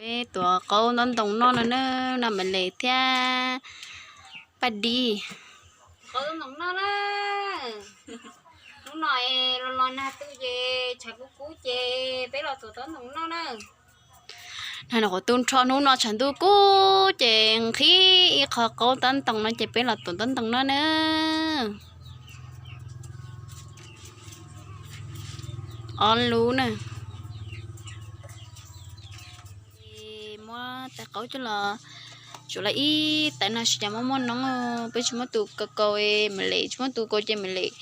Peb tuav qaub ntaub ntoo noj no na, noj Maiv Lees thiab Paj Dib. Qaub ntaub ntoo noj na. Hnub no los los nag tu ces tshav kub kub ces peb los tuav ntaub ntoo noj na. Nag no qhuav tu nrho, hnub no tshav ntuj kub ces nqhis ib qho qaub ntaub ntoo no ces peb los tuav ntaub ntoo noj na. Ob lub na. Muab tais qaub coj los tsuav los ib tais no sib cas muaj muaj noob, peb tsis muab tus kaus kaus, Maiv Lees tsis muab tus kaus ces Maiv Lees,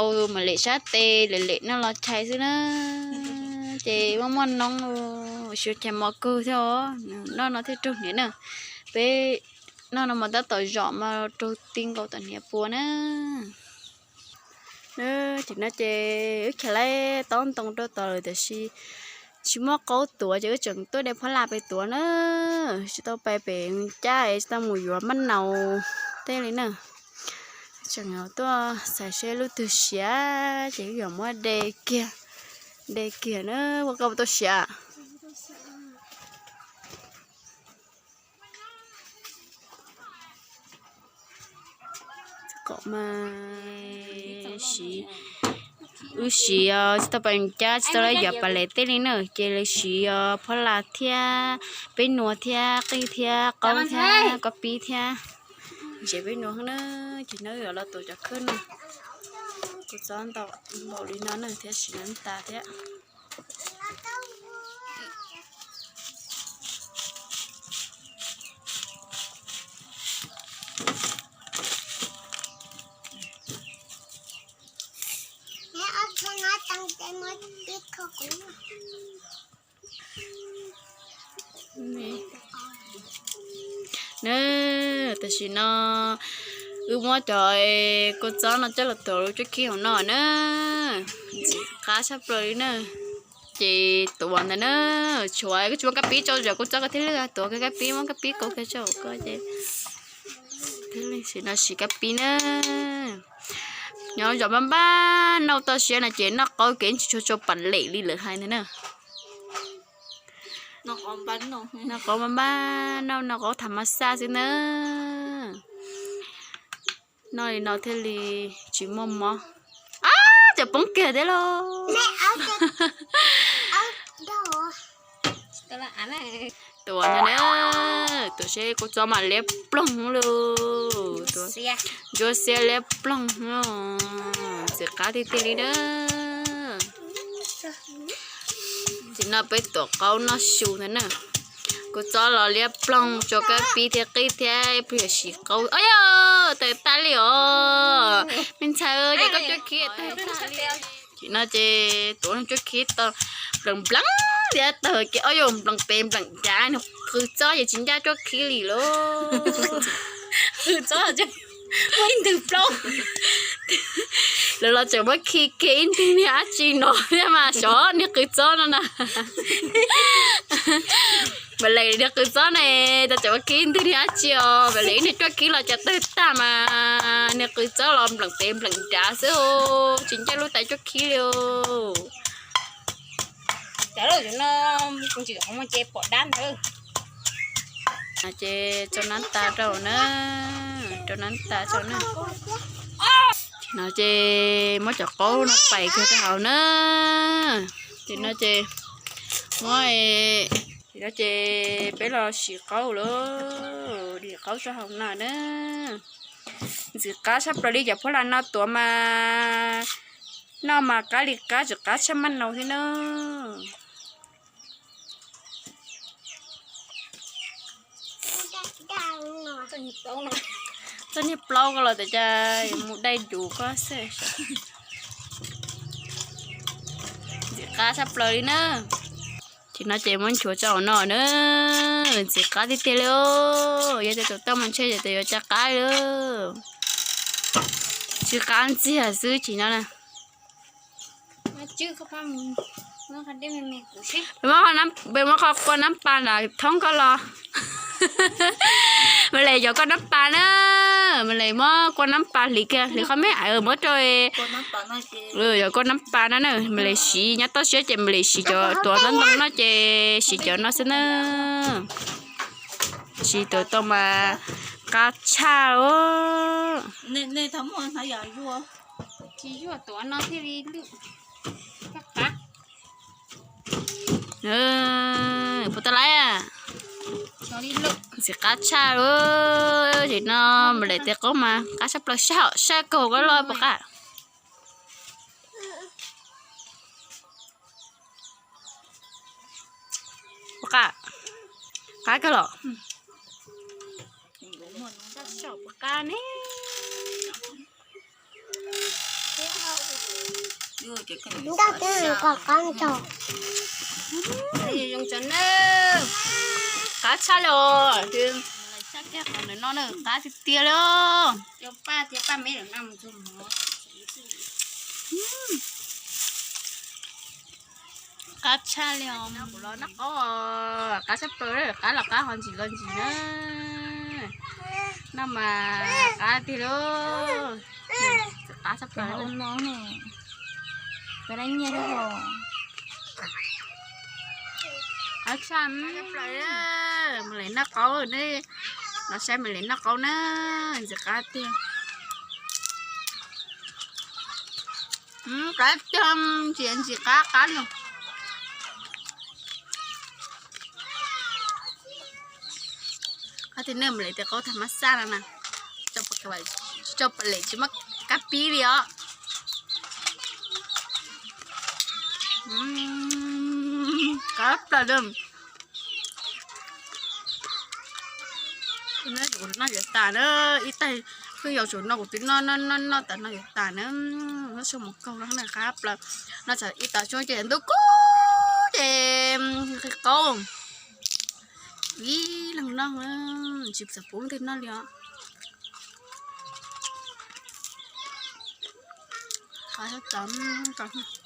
au, Maiv Lees sab tes lem lem noj los chais xwb na. Ces muaj muaj noob, xyov chais mos kawg thiab os, noj no thiaj raug hniav na. Peb noj no mas tab tom zom mas raug ti nkaus tom hniav pua na. Ces no ces wb khiav laib taub ntoo rau tod lawm tiam sis tsis muaj qaub tuav ces wb tseem tuaj de phab laj pem tuav na. Tsis tau pais pem cab es tsis tau mus yuav maj naus tej li na. Tseem tuaj xaiv seb lub twg siav ces wb yuav muab de kiag, de kiag na. Ua koj puas tau siav? Kom mas siv, wb siv tsis tau pais cab tsis tau lawv yuav pas les tej li na ces lawv siv phab laj thiab peb nuav thiab qij thiab qaub thiab koj pib thiab. Ntses peb nuav na. Ces no wb los tuav cov khwb no, kua txob ntau npaum li no na thiab siv nab tas thiab. Na, tam sim no wb muab cov kua txob no coj los tuav lub cuab khib hauv no na. Ntxim qab tshaj plaws li na. Ces tuav ntawd na, tshuav koj tsis muab kab pib tso zom kua txob koj thiaj li tuav kawg kab pib, muab kab pib kaus kawg tso koj ces thiaj li siv no siv kab pib na. Nyob zom npaj npaj noj toj siab no ces noj qaub kev tsis tshua tshua pas lem li lawv hais ntag na. Noj qaub npaj noj, noj qaub tham mas xaj xwb na. Noj li no thiaj li tsis muaj mob. Ab, cov poob kiag thiab lauj. Tuav ntag na, tuav seb kua txob mas liab ploog lauj. Ntsuab xiab liab ploog, ntxim qab tiag tiag li na. Tam sim no peb tuav qaub noj su ntag na. Kua txob los liab ploog, tso kab pib thiab qij thiab, ib pliag siv qaub. Ab yog, tawg tag li os. Me ntxhais, ces koj cuab khib tawg tag li. Tam sim no ces tuav cuab khib tau nplees nplees thiab tawg ces, ab yog, nplees pem nplees nrad, nws qw txob ces tsis ncaj cuab khib li lauj. Qw txob muaj ib ntwg plaub. Lawv los tseem muab khi kiag ib ntwg niag dab tsi no thiab mas xyov niag qw txob no na. Mam li niag qw txob ne, tau tseem muab khi ib ntwg niag dab tsi os, mam li ib niag cuab khib los cas tawg tag mas niag qw txob los nplees pem nplees nrad xwb, tsis ncaj lub tais cuab khib li. Ces pom dab ntawd. Ces tso nab tas rau na, rau nab tas rau na. No ces muab cov qaub no pais kiag rau hauv na. Ces no ces muab, ces no ces peb los siv qaub lauj, dim qaub rau hauv no na. Ntxim qab tshaj plaws li cov phuab laj no tuav mas, noj mas qab li qab, tsis qab tshaj maj nau thiab na. Txoj niag plaub ko los tias cas yuav mus dai duv ko xwb. Ntxim qab tshaj plaws li na. Ces no ces muab nchuav tso hauv no na. Ntxim qab tiag tiag li. Yog tias tau toj mus ntshe ces yuav tsa qab li. Tsw qab ntxiag xwb ces no na. Peb muab qhov kua nab pas nram thoob ko los. Mas Lis yog koj nab pas na, Mas Lis muab koj nab pas hliv kiag, hliv qhov me muab rau. Yog koj nab pas na na, Mas Lis siv nyob toj siab ces Mas Lis siv cov tuav ntoo no ces siv cov no xwb na. Siv tuav tau mas qab tshaj os. Puas tau laiv? Ntxim qab tshaj lawm. Ces no Mas Lis tes qaub mas qab tshaj plaws, saj hom saj kaug koj loj puas qab? Puas qab? Qab kawg los? Puas qab ne? Qab tshaj li os. Qab tiag tiag li os. Qab tshaj li os. Kuv los noj qaub, qab tshaj plaws, qab los qab ho ntsim los ntsim na. Noj mas qab tiag lauj. Qab tshaj plaws. Qab tshaj, Mas Lis noj qaub, nej los saib Mas Lis noj qaub na, ntxim qab tiag. Qab tiag, ntxim ntxim qab qab li. Qab tiag na, Mas Lis tes qaub tag mab xaj no na. Tsis tau Mas Lis tsis muaj kab pib li os. Qab plaws na. Noj yuav tas na, ib tag twb yog tsum no kuv twb noj noj noj tas no yuav tas na. Noj soj mus kaug no qab plaws. Noj txog ib tag suab ces ntuj kub ces nqi qaub. Ib leeg noj tsis txawm pub leej twg noj li os. Qab tshaj plaws.